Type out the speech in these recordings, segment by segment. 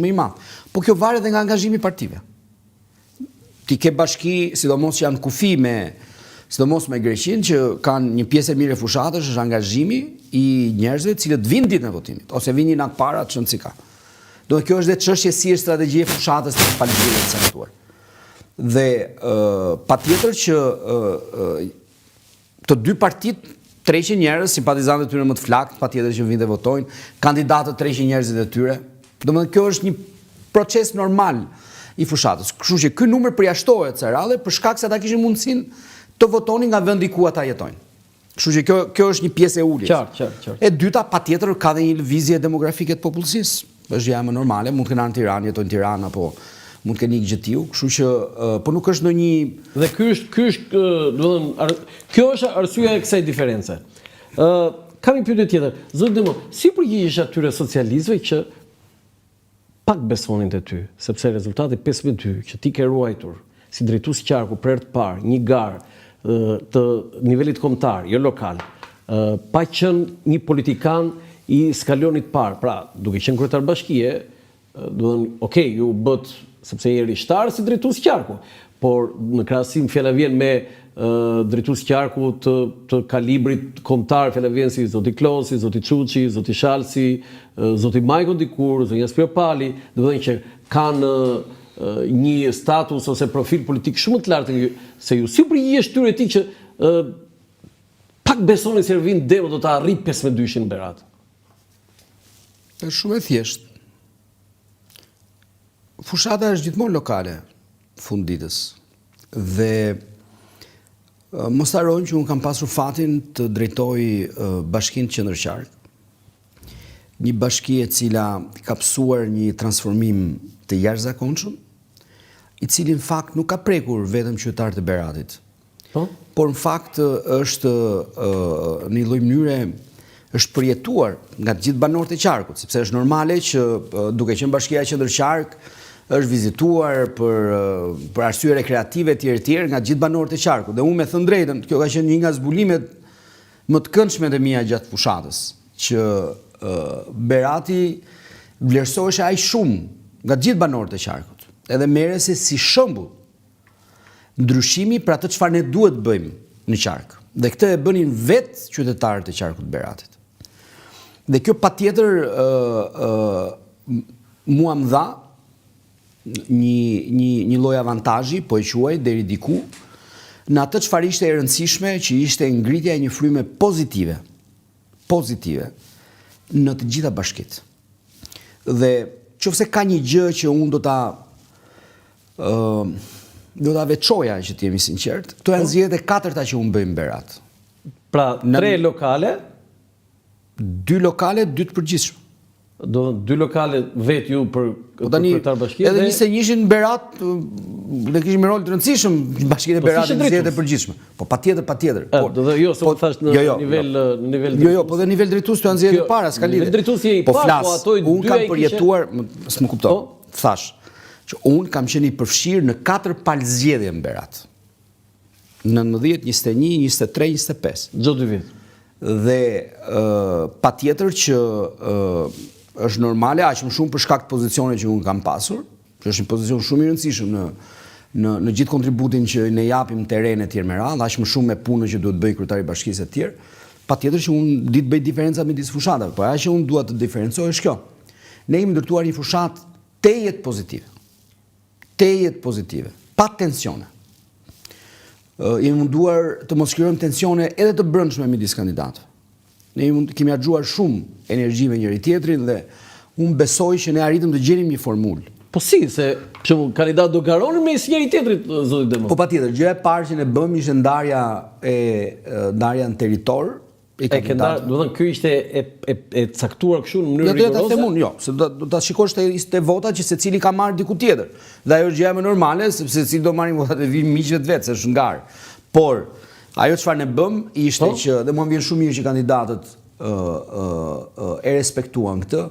Më i madh. Po kjo varet edhe nga angazhimi i partive. Ti ke bashki, sidomos që janë kufi me sidomos me Greqinë që kanë një pjesë e mirë e fushatës është angazhimi i njerëzve të cilët vijnë ditën e votimit ose vijnë një natë para, ç'rëndësi ka. Do kjo është dhe çështje si është strategjia e fushatës të palë zgjedhje të caktuar. Dhe patjetër që Të dy partitë tërheqin njerëz, simpatizantët e tyre më të flaktë, patjetër që vijnë dhe votojnë, kandidatët tërheqin njerëzit e tyre. Domethënë kjo është një proces normal i fushatës. Kështu që ky numër përjashtohet kësaj radhe për shkak se ata kishin mundësinë të votonin nga vendi ku ata jetojnë. Kështu që kjo kjo është një pjesë e uljes. Qartë, qartë, qartë. E dyta, patjetër ka dhe një lëvizje demografike të popullsisë. Është gjëja më normale, mund të kenë ardhur në Tiranë, jetojnë në Tiranë apo mund të kenë ikë gjetiu, kështu që po nuk është ndonjë Dhe ky është ky është, domethënë, kjo është arsyeja e kësaj diference. Ë, kam një pyetje tjetër. Zoti Demo, si u përgjigjesh atyre socialistëve që pak besonin te ty, sepse rezultati 5 me 2 që ti ke ruajtur si drejtues qarku për herë të parë, një garë të nivelit kombëtar, jo lokal, pa qenë një politikan i skalionit të parë, pra duke qenë kryetar bashkie, domethënë, ok, ju bëtë sepse je rishtar si drejtues qarku, por në krahasim fjala vjen me drejtues qarku të të kalibrit kombëtar, fjala vjen si zoti Klosi, zoti Çuçi, zoti Shalsi, zoti Majko dikur, zonja Spiropali, domethënë që kanë një status ose profil politik shumë më të lartë se ju. Si u përgjigjesh tyre ti që pak besonin se Ervin Demo do të arrijë 5 me 2 në Berat? Është shumë e thjeshtë. Fushata është gjithmonë lokale, fund ditës. Dhe mos harrojmë që unë kam pasur fatin të drejtoj bashkinë qendër qark. Një bashki e cila ka pësuar një transformim të jashtëzakonshëm, i cili në fakt nuk ka prekur vetëm qytetarët e Beratit. Po? Por në fakt është në një lloj mënyre është përjetuar nga të gjithë banorët e qarkut, sepse është normale që duke qenë bashkia qendër qark është vizituar për për arsye rekreative etj etj nga të gjithë banorët e qarkut. Dhe unë me thënë drejtën, kjo ka qenë një nga zbulimet më të këndshme të mia gjatë fushatës, që Berati vlerësoheshe aq shumë nga të gjithë banorët e qarkut, edhe merreshe si shembull ndryshimi për atë çfarë ne duhet të bëjmë në qark. Dhe këtë e bënin vetë qytetarët e qarkut të Beratit. Dhe kjo patjetër ë ë mua më dha një një një lloj avantazhi, po e quaj deri diku, në atë çfarë ishte e rëndësishme, që ishte ngritja e një fryme pozitive, pozitive në të gjitha bashkitë. Dhe qoftë se ka një gjë që unë do ta ë do ta veçoja që të jemi sinqert, këto janë po. zgjedhjet e katërta që unë bëj në Berat. Pra, tre lokale, dy lokale, dy të përgjithshme. Do dy lokale vetë ju për po tani, kryetar bashkie edhe 21-shin në Berat ne kishim rol të rëndësishëm në bashkinë e po, Beratit në zgjedhjet e përgjithshme. Po patjetër, patjetër. Po, do dhe jo, se po thash në jo, jo, nivel jo. në nivel Jo, jo, po dhe nivel drejtues janë zgjedhjet e para, s'ka lidhje. Nivel drejtues je i po parë, po ato i dy unë kam përjetuar, s'më kupton. Po? Thash që unë kam qenë i përfshirë në katër palë zgjedhje në Berat. 19, 21, 23, 25. Çdo dy vjet. Dhe patjetër që është normale aq më shumë për shkak të pozicionit që unë kam pasur, që është një pozicion shumë i rëndësishëm në në në gjithë kontributin që ne japim në terren e tjerë me radhë, aq më shumë me punën që duhet të bëjë kryetari i bashkisë e tjerë. Patjetër që unë di të bëj diferencat midis fushatave, por ajo që unë dua të diferencoj është kjo. Ne kemi ndërtuar një fushatë tejet pozitive. tejet pozitive, pa tensione. Jemi munduar të mos krijojmë tensione edhe të brendshme midis kandidatëve. Ne jemi kemi harxhuar shumë energji me njëri-tjetrin dhe unë besoj që ne arritëm të gjenim një formulë. Po si, se për shembull kandidatët do garonin me njëri-tjetrin zoti Demo. Po patjetër, gjëja e parë që ne bëmë ishte ndarja e ndarja në territor E ke ndarë, do të thënë kjo ishte e e e caktuar kështu në mënyrë rigoroze. Jo, do ta them unë, jo, se do do ta shikosh te te votat që secili ka marrë diku tjetër. Dhe ajo është gjëja më normale, sepse secili do marrin votat e vijë miqve të vet, se është në garë. Por ajo çfarë ne bëmë ishte po? që dhe mua më vjen shumë mirë që kandidatët ë ë e respektuan këtë,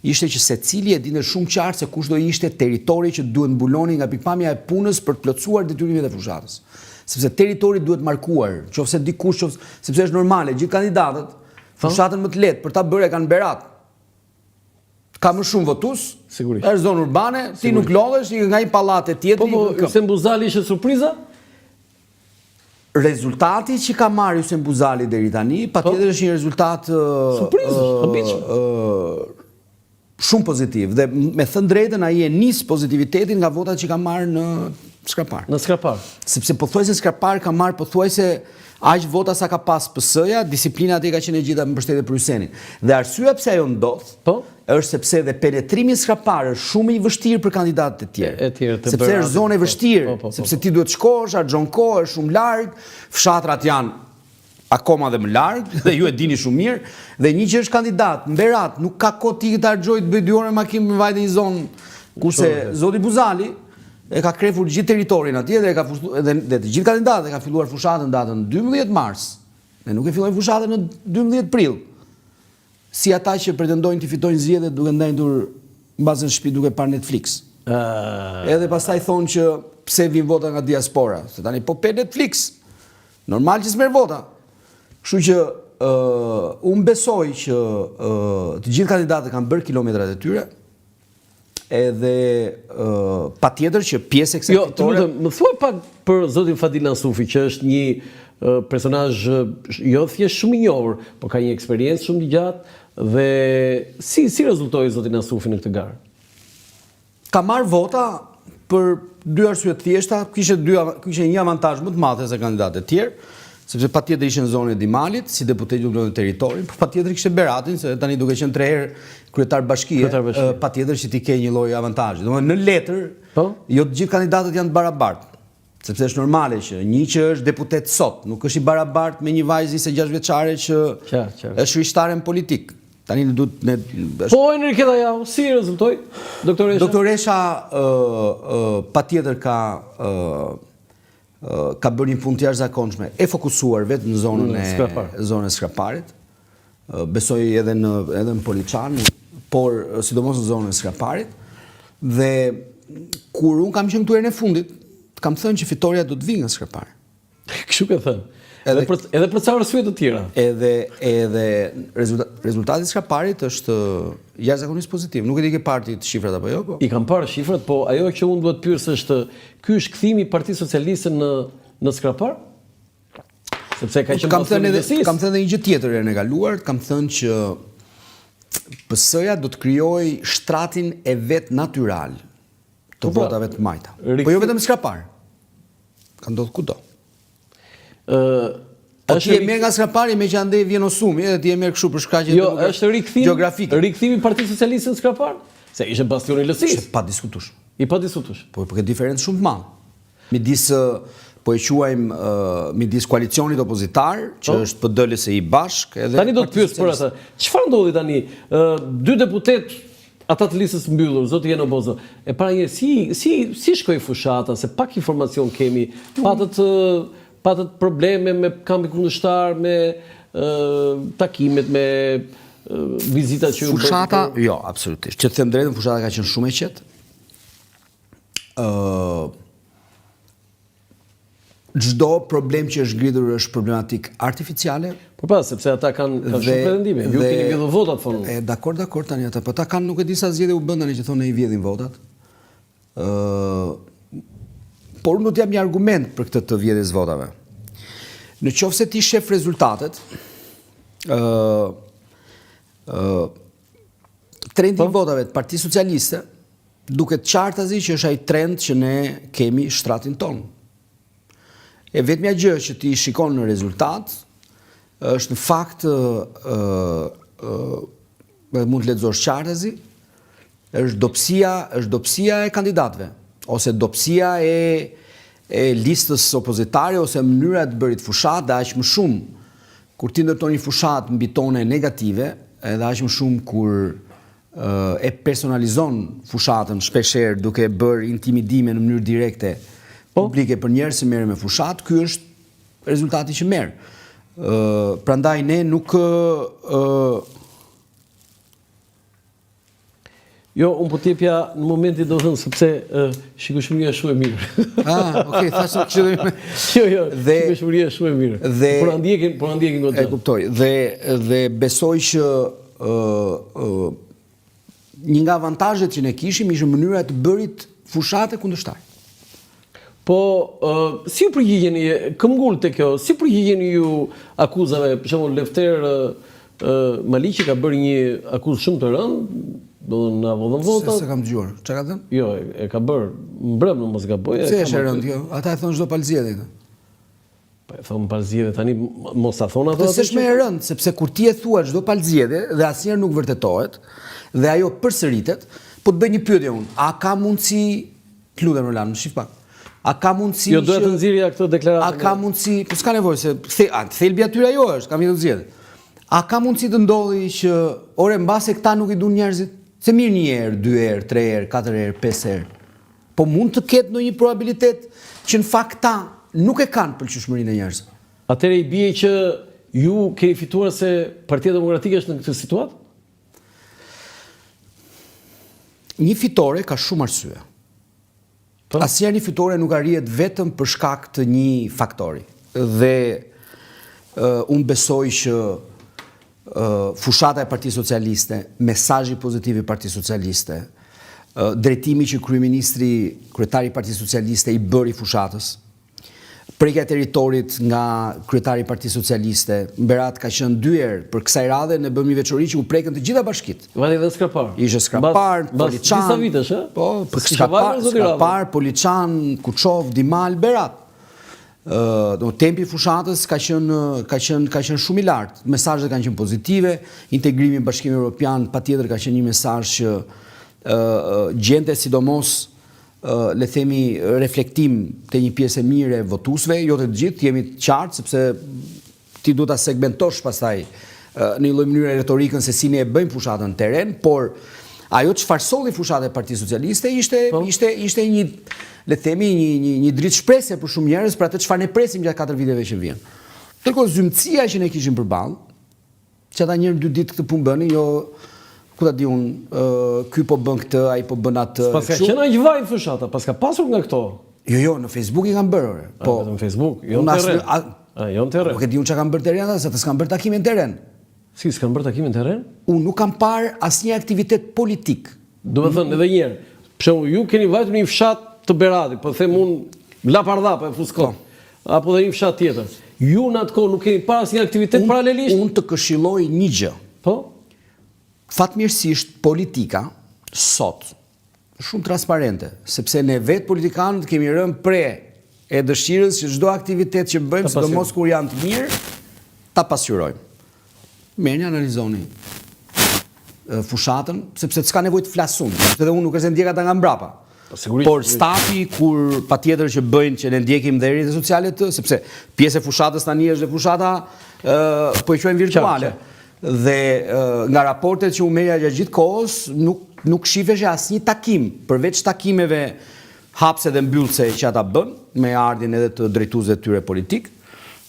ishte që secili e dinte shumë qartë se kush do ishte territori që duhet mbulonin nga pikëpamja e punës për të plotësuar detyrimet e fushatës. Sepse territori duhet markuar, qoftë se dikush, qoftë, sepse është normale, gjithë kandidatët, po. fushatën më të lehtë për ta bërë e kanë Berat. Ka më shumë votues. Sigurisht. Është zonë urbane, ti nuk lodhesh, ti nga një pallat te tjetri. Po, po, Hysen Buzali ishte surpriza? Rezultati që ka marrë Hysen Buzali deri tani, po. patjetër është një rezultat surprizë, habitshëm. Shumë pozitiv dhe me thënë drejtën ai e nis pozitivitetin nga votat që ka marrë në Skrapar. Në Skrapar. Sepse pothuajse Skrapar ka marrë pothuajse aq vota sa ka pas PS-ja, disiplina atje ka qenë e gjitha mbështetje për Hysenin. Dhe arsyeja pse ajo ndodh, po? është sepse dhe penetrimi në Skrapar është shumë i vështirë për kandidatët e tjerë. E tjerë të sepse është zonë e po, vështirë, po, po, po, sepse ti duhet shkosh, harxhon kohë, është shumë larg, fshatrat janë akoma dhe më larg dhe ju e dini shumë mirë dhe një që është kandidat në Berat nuk ka kohë ti të harxhojë të bëjë dy orë me makinë me vajtë në një zonë kurse zoti Buzali e ka krefur gjithë territorin atje dhe e ka fushtu, dhe, dhe të gjithë kandidatët e kanë filluar fushatën datën 12 mars. Ne nuk e fillojmë fushatën në 12 prill. Si ata që pretendojnë të fitojnë zgjedhjet duke ndenjtur mbase në shtëpi duke parë Netflix. Uh... Edhe pastaj thonë që pse vijnë vota nga diaspora, se tani po pe Netflix. Normal që s'merr vota. Kështu që uh, unë besoj që uh, të gjithë kandidatët kanë bërë kilometrat e tyre, edhe uh, patjetër që pjesë e kësaj jo, fitore... Jo, të lutem, më thuaj pak për zotin Fadil Nasufi, që është një uh, personazh jo thjesht shumë i njohur, por ka një eksperiencë shumë të gjatë dhe si si rezultoi zoti Nasufi në këtë garë? Ka marrë vota për dy arsye të thjeshta, kishte dy kishte një avantazh më të madh se kandidatët e tjerë, sepse patjetër ishte në zonën e Dimalit, si deputet që mbulonte territorin, por patjetër kishte Beratin, se tani duke qenë tre herë kryetar bashkie, kryetar bashkie. patjetër që ti ke një lloj avantazhi. Domethënë në letër, po? jo të gjithë kandidatët janë të barabartë. Sepse është normale që një që është deputet sot, nuk është i barabartë me një vajzë 26 vjeçare që qartë, qartë. është rishtarë në politikë. Tani ne duhet ne është... Po Enriketa Jaho, si rezultoi? Doktoresha? Doktoresha ë ë patjetër ka ë ka bërë një punë të jashtëzakonshme, e fokusuar vetëm në zonën e zonën e Skraparit. Besoj edhe në edhe në Poliçan, por sidomos në zonën e Skraparit. Dhe kur unë kam qenë këtu herën e fundit, kam thënë që fitorja do të vijë nga Skrapari. Kështu ke thënë. Edhe për edhe për ca arsye të tjera. Edhe edhe rezultat, rezultati i Skraparit është jashtëzakonisht pozitiv. Nuk e di ke parë ti shifrat apo jo, po. I kam parë shifrat, po ajo që unë dua të pyes është ky është kthimi i Partisë Socialiste në në Skrapar? Sepse ka qenë kam thënë edhe kam thënë edhe një gjë tjetër herën e kaluar, kam thënë që PS-ja do të krijojë shtratin e vet natyral të po pra, votave të majta. Po jo vetëm Skrapar. Ka ndodhur kudo. Ë Po ti e merr nga Skrapari meqë andej vjen Osumi, edhe ti e merr kështu për shkaqe jo, është rikthim gjeografike. Rikthimi i Partisë Socialiste në Skrapar? Se ishte bastioni i LSI-së. Ishte padiskutueshëm. I padiskutueshëm. Po po ke diferencë shumë të madhe. Midis po e quajmë midis koalicionit opozitar, që po. është PD LSI bashkë edhe Tani do të pyes për atë. Çfarë ndodhi tani? Ë dy deputetë ata të listës mbyllur, zoti Jeno Bozo. E para një si si si shkoi fushata, se pak informacion kemi. Patët patët probleme me kampin kundërshtar, me ë takimet me vizitat që ju bëtë. Fushata, jo, absolutisht. Që të them drejtën, fushata ka qenë shumë e qetë. Ë çdo problem që është ngritur është problematikë artificiale. Po pa, sepse ata kanë kanë shumë pretendime. Ju keni vjedhur votat thonë. E dakor, dakor tani ata, po ata kanë nuk e di sa zgjedhje u bën tani që thonë ne i vjedhim votat. Ë por unë do të jap një argument për këtë të vjedhjes votave. Në qoftë se ti shef rezultatet, ë ë trendi i po. votave të Partisë Socialiste duket qartazi që është ai trend që ne kemi shtratin tonë. E vetmja gjë që ti shikon në rezultat është në fakt ë ë mund të lexosh qartazi është dobësia, është dobësia e kandidatëve ose dobësia e e listës opozitare ose mënyra e të bërit fushatë dhe aq më shumë kur ti ndërton një fushatë mbi tone negative, edhe aq më shumë kur e personalizon fushatën shpeshherë duke bërë intimidime në mënyrë direkte po. publike për njerëz që merren me fushatë, ky është rezultati që merr. Ë prandaj ne nuk ë Jo, unë po t'jepja në momentin do thënë, sepse uh, shikueshmëria është shumë e mirë. Ah, okay, thashë kështu dhe Jo, jo, dhe, shikueshmëria është shumë e mirë. Dhe, por na ndjekin, por na ndjekin goxha. E kuptoj. Dhe dhe besoj që ë uh, uh, Një nga avantazhet që ne kishim ishte mënyra e të bërit fushatë kundërshtare. Po, si u përgjigjeni, këmbëngul te kjo, si u përgjigjeni ju akuzave, për shembull Lefter Maliqi ka bërë një akuzë shumë të rëndë, domethënë na vodhën votat. Se s'e kam dëgjuar. Çka ka thënë? Jo, e ka bërë mbrëmë, në mos gaboj. Pse është e rëndë kjo? Ata e thonë çdo palë zgjedhje këtë. Po e thonë palë zgjedhje tani mos ta thonë ato. S'është më e rëndë, sepse kur ti e thua çdo palë zgjedhje dhe asnjëherë nuk vërtetohet dhe ajo përsëritet, po të bëj një pyetje unë, a ka mundësi, të lutem Roland, më shif pak. A ka mundësi Jo, doja të nxirrja këtë deklaratë. A ka mundësi, po s'ka nevojë se the, a, thelbi aty ajo është, kam një zgjedhje. A ka mundësi të ndodhi që ore mbase këta nuk i duan njerëzit? Se mirë një herë, dy herë, tre herë, katër herë, pesë herë. Po mund të ketë ndonjë probabilitet që në fakt këta nuk e kanë pëlqyeshmërinë e njerëzve. Atëherë i bie që ju keni fituar se Partia Demokratike është në këtë situatë? Një fitore ka shumë arsye. Po? Asnjëherë një fitore nuk arrihet vetëm për shkak të një faktori. Dhe uh, unë besoj që fushata e Partisë Socialiste, mesazhi pozitiv i Partisë Socialiste, drejtimi që kryeministri, kryetari i Partisë Socialiste i bëri fushatës, prekja e territorit nga kryetari i Partisë Socialiste, në Berat ka qenë dy herë, për kësaj radhe ne bëmë një veçori që u prekën të gjitha bashkitë. Vajti dhe Skrapar. Ishte Skrapar, Poliçan. Disa vitesh, ë? Po, për Skrapar, Skrapar, Poliçan, Kuçovë, Dimal, Berat. Do tempi i fushatës ka qenë ka qenë ka qenë shumë i lartë. Mesazhet kanë qenë pozitive, integrimi në Bashkimin Evropian patjetër ka qenë një mesazh që ë gjente sidomos le të themi reflektim te një pjesë e mirë e votuesve, jo te të gjithë, jemi të qartë sepse ti duhet ta segmentosh pastaj në një lloj mënyre retorikën se si ne e bëjmë fushatën në terren, por ajo çfarë solli fushata e Partisë Socialiste ishte po. ishte ishte një le të themi një një një dritë shprese për shumë njerëz për atë çfarë ne presim gjatë katër viteve që vijnë. Ndërkohë zymtësia që ne kishim përballë, që ata një herë në dy ditë këtë punë bënin, jo ku ta di unë, ky po bën këtë, ai po bën atë. Paska qenë aq vaj fushata, paska pasur nga këto. Jo, jo, në Facebook i kanë bërë, ore. Po, vetëm Facebook, jo në terren. A, jo në terren. Nuk e di unë çka kanë bërë terren ata, se ata s'kanë bërë takime në terren. Si s'kanë bërë takime në terren? Unë nuk kam parë asnjë aktivitet politik. Domethënë edhe një herë, për shembull, ju keni vajtur në një fshat të Beratit, po them unë Lapardha, po e fus kot. Po. Apo dhe një fshat tjetër. Ju në atë kohë nuk keni parë asnjë aktivitet paralelisht? Unë të këshilloj një gjë. Po? Fatmirësisht politika sot shumë transparente, sepse ne vetë politikanët kemi rënë pre e dëshirës që çdo aktivitet që bëjmë, sidomos kur janë të mirë, ta pasqyrojmë. Merrni analizoni fushatën, sepse s'ka nevojë të flas unë, sepse dhe unë nuk është se ndjek ata nga mbrapa. Po, sigurisht, Por stafi kur patjetër që bëjnë që ne ndjekim dhe rrjetet sociale të, sepse pjesë e fushatës tani është dhe fushata ë po e quajmë virtuale. Dhe nga raportet që unë merrja gjatë gjithë kohës, nuk nuk shifeshe asnjë takim, përveç takimeve hapëse dhe mbyllëse që ata bënë, me ardhjen edhe të drejtuesve të tyre politikë.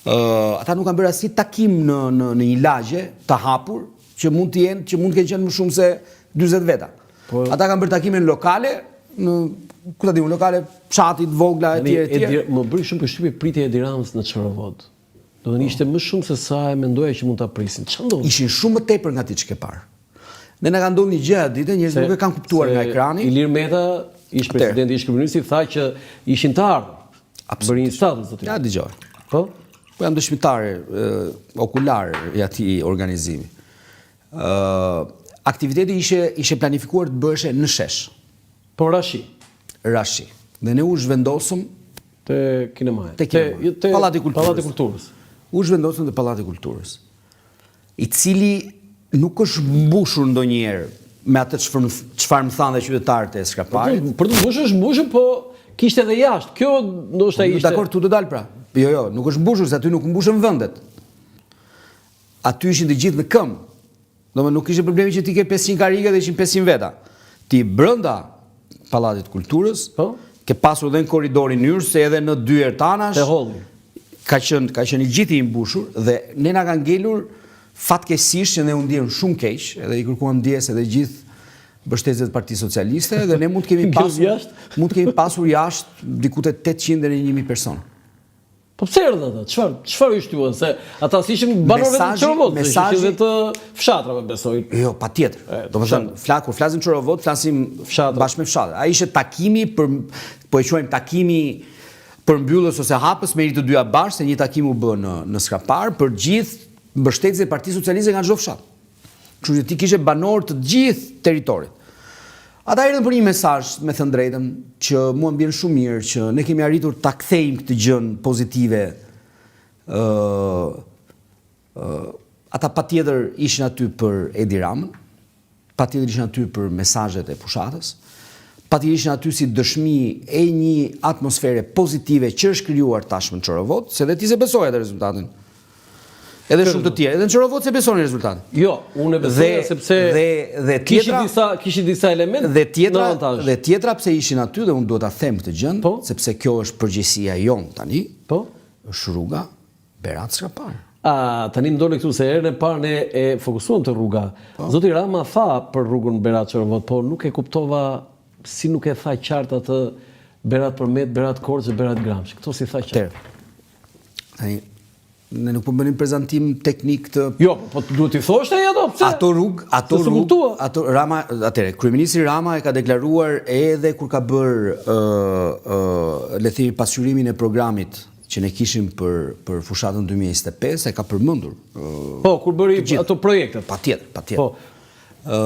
Ë ata nuk kanë bërë asnjë takim në në në një lagje të hapur që mund të jenë, që mund të kenë qenë më shumë se 40 veta. Po, ata kanë bërë takime në lokale, në ku ta di unë, lokale fshati të vogla etj etj. Më bëri shumë përshtypje pritja e Edi Ramës në Çorovodë. Domethënë ishte më shumë se sa e mendoja që mund ta prisin. Çfarë ndodhi? Ishin shumë më tepër nga ti ç'ke parë. Ne na ka ndodhur një gjë atë ditë, njerëzit nuk e kanë kuptuar nga ekrani. Ilir Meta, ish presidenti, ish kryeministri tha që ishin të ardhur. Bëri një status zotëri. Ja dëgjoj. Po? Po jam dëshmitar okular i atij organizimi. Ë aktiviteti ishte ishte planifikuar të bëheshe në shesh. Po ra shi. Ra shi. Dhe ne u zhvendosëm te kinemaja. Te kinemaja. Te Pallati i Kulturës. Pallati i Kulturës. U zhvendosëm te Pallati i Kulturës. I cili nuk është mbushur ndonjëherë me atë çfarë çfarë më thanë dhe qytetarët e Skraparit. Për të mbushur është mbushur, po kishte edhe jashtë. Kjo ndoshta po, ishte. Dakor, tu të dal pra. Jo, jo, nuk është mbushur se aty nuk mbushen vendet. Aty ishin të gjithë në këmbë. Domethënë nuk ishte problemi që ti ke 500 karrige dhe ishin 500 veta. Ti brenda Pallatit të Kulturës, po? ke pasur dhe në korridorin hyrës edhe në dyert anash. Te holli. Ka qenë ka qenë i gjithë i mbushur dhe ne na ka ngelur fatkeqësisht që ne u ndiem shumë keq, edhe i kërkuam ndjesë edhe gjithë mbështetësve të Partisë Socialiste dhe ne mund të kemi pasur mund të kemi pasur jashtë diku te 800 deri në 1000 persona. Po pse erdhën ata? Çfarë çfarë i shtyu? Se ata s'ishin banorë vetëm të Çorovodës, ishin edhe të fshatrave, besoj. Jo, patjetër. Domethënë, fla, kur flasim Çorovodë, flasim Fshatra. bashkë me fshatrat. Ai ishte takimi për po e quajmë takimi përmbyllës ose hapës me të dyja bashkë, se një takim u bë në në Skrapar për gjithë mbështetësit e Partisë Socialiste nga çdo fshat. Kështu që ti kishe banorë të gjithë territorit. Ata erdhën për një mesazh, me thënë drejtën, që mua më vjen shumë mirë që ne kemi arritur ta kthejmë këtë gjën pozitive. Ë ë ata patjetër ishin aty për Edi Ramën, patjetër ishin aty për mesazhet e fushatës, patjetër ishin aty si dëshmi e një atmosfere pozitive që është krijuar tashmë në Çorovodë, se dhe ti s'e besoje atë rezultatin. Edhe shumë të tjerë, edhe në Çorovodë s'e besonin rezultatin. Jo, unë e besoja sepse dhe dhe tjetra kishin disa kishin disa elemente dhe tjetra dhe tjetra pse ishin aty dhe unë duhet ta them këtë gjë, po? sepse kjo është përgjegjësia jonë tani. Po. Është rruga Berat Skrapar. A, tani më dole këtu se herën e parë ne e fokusuam te rruga. Po. Zoti Rama tha për rrugën Berat Çorovodë, po nuk e kuptova si nuk e tha qartë atë Berat Përmet, Berat Korçë, Berat Gramsh. Këto s'i tha qartë. Tani ne nuk po bënim prezantim teknik të Jo, po duhet t'i thoshte ai ato, pse? Ato rrugë, ato rrugë, ato Rama, atëre, kryeministri Rama e ka deklaruar edhe kur ka bërë ë ë le të themi pasqyrimin e programit që ne kishim për për fushatën 2025, e ka përmendur. ë Po, kur bëri ato projektet. Patjetër, patjetër. Po. ë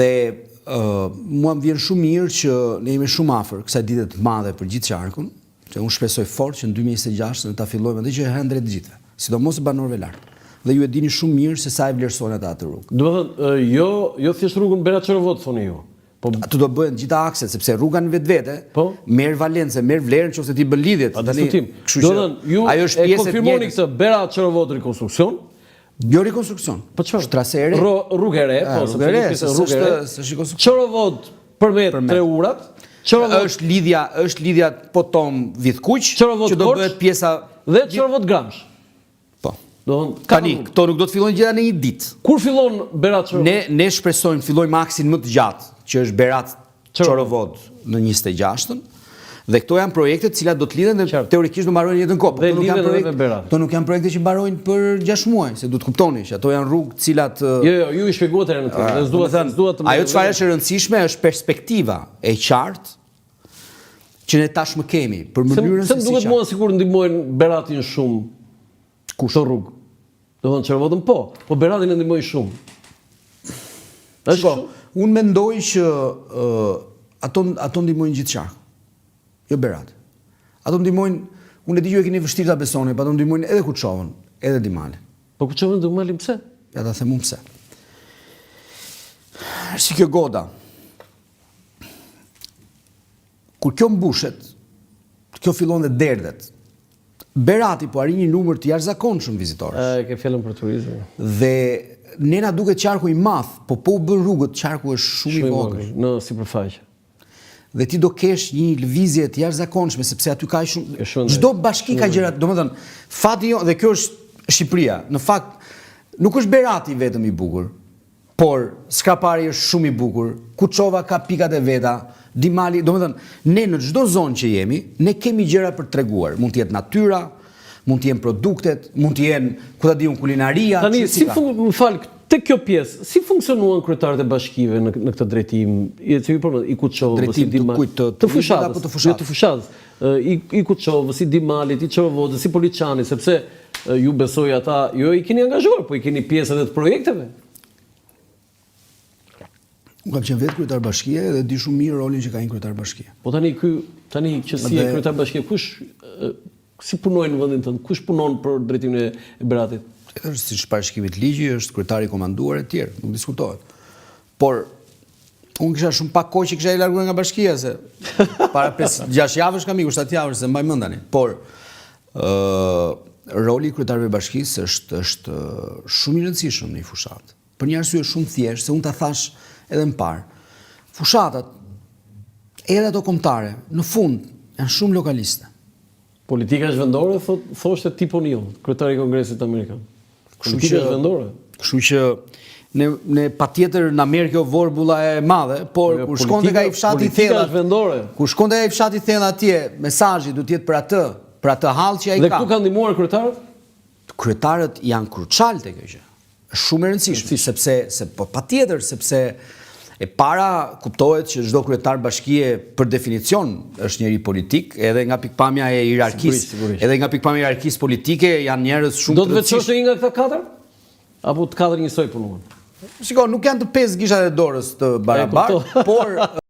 dhe ë mua më vjen shumë mirë që ne jemi shumë afër kësaj dite të madhe për gjithë qarkun, Se unë shpresoj fort që në 2026 ne ta fillojmë atë që e ëndërr të gjithëve, sidomos banorëve lart. Dhe ju e dini shumë mirë se sa e vlerësojnë ata atë rrugë. Domethënë, jo, jo thjesht rrugën Berat Çorovodë thoni ju. Po ato do bëhen të gjitha akset sepse rruga në vetvete po? merr valencë, merr vlerën nëse ti bën lidhjet. Pa diskutim. Kështu që Domethënë, ju ajo është pjesë e konfirmoni këtë Berat Çorovodë rikonstruksion. Jo rikonstruksion. Po çfarë? Trase e re. Rrugë e re, po, rrugë e re, rrugë e re. S'është rikonstruksion. Çorovodë Përmet tre urat. Çorovodë është lidhja, është lidhja Potom Vithkuq, që do bëhet pjesa dhe Çorovodë Gramsh. Po. Do të tani këto nuk do të fillojnë gjitha në një ditë. Kur fillon Berat Çorovodë? Ne ne shpresojmë fillojmë aksin më të gjatë, që është Berat Çorovodë në 26-ën. Dhe këto janë projekte të cilat do të lidhen dhe teorikisht do mbarojnë në njëjtën kohë. Po këto nuk janë projekte, këto nuk janë projekte që mbarojnë për 6 muaj, se duhet të kuptoni që ato janë rrugë të cilat Jo, jo, ju i shpjeguat herën tjetër, dhe s'dua të s'dua të Ajo çfarë është e rëndësishme është perspektiva e qartë që ne tashmë kemi për mënyrën se si. Se më duket mua sikur ndihmojnë Beratin shumë. Kush? Këto rrugë. Do të thonë Çorovodën po, po Beratin e ndihmojnë shumë. Është kështu? Unë mendoj që uh, ato ato ndihmojnë gjithë qarkun. Jo Berat. Ato ndihmojnë, unë e di që e keni vështirë ta besoni, po ato ndihmojnë edhe Kuçovën, edhe Dimalin. Po Kuçovën dhe Dimalin pse? Ja ta them unë pse. Si kjo gota. Kur kjo mbushet, kjo fillon dhe derdhet. Berati po arrin një numër të jashtëzakonshëm vizitorësh. E ke fjalën për turizmin. Dhe ne na duket qarku i madh, po po u bën rrugët, qarku është shumë, shumë i vogël në sipërfaqe. Dhe ti do kesh një lëvizje të jashtëzakonshme sepse aty ka shumë çdo bashki ka gjëra, domethënë fati jo dhe kjo është Shqipëria. Në fakt nuk është Berati vetëm i bukur. Por, Skrapari është shumë i bukur, Kuçova ka pikat e veta, Dimali, domethënë, ne në çdo zonë që jemi, ne kemi gjëra për të treguar. Mund të jetë natyra, mund të jenë produktet, mund të jenë, ku ta di unë, kulinaria, Tani, si fun, më fal, te kjo pjesë, si funksionuan kryetarët e bashkive në në këtë drejtim? I që ju përmend, i Kuçovës, i Drejtim të kujt, të të fushatës, apo të fushatës? Jo, të fushatës. I i Kuçovës, i Dimalit, i Çorovodës, i Poliçanit, sepse Ju besoj ata, jo i keni angazhuar, po i keni pjesë edhe të projekteve. Unë kam qenë vetë kryetar bashkie dhe di shumë mirë rolin që ka një kryetar bashkie. Po tani ky, tani që si je kryetar bashkie, kush si punojnë në vendin tënd? Kush punon për drejtimin e Beratit? Është siç parashikimit ligji, është kryetari i komanduar e tjerë, nuk diskutohet. Por unë kisha shumë pak kohë që kisha larguar nga bashkia se para 5 6 javësh kam ikur 7 javësh s'e mbaj mend tani. Por ë roli i kryetarëve të bashkisë është është shumë i rëndësishëm në një fushatë. Për një arsye shumë thjeshtë, se unë ta thash edhe më parë. Fushatat edhe ato kombëtare, në fund janë shumë lokaliste. Politika është vendore, thot, thoshte Tip O'Neill, kryetari i Kongresit Amerikan. Politika është vendore. Kështu që ne ne patjetër na merr kjo vorbulla e madhe, por jo, kur shkon tek ai fshati i thellë, është vendore. Kur shkon tek ai fshati i thellë atje, mesazhi duhet të jetë për atë. Për atë hall që ai ka. Dhe këtu kanë ndihmuar kryetarët? Kryetarët janë krucial te kjo gjë. Është shumë e rëndësishme, sepse se po patjetër sepse e para kuptohet që çdo kryetar bashkie për definicion është njeri politik, edhe nga pikëpamja e hierarkisë, edhe nga pikëpamja e hierarkisë politike janë njerëz shumë të rëndësishëm. Do të veçosh një nga këta katër? Apo të katër njësoj punuan? Shiko, nuk janë të pesë gishtat e dorës të barabartë, por.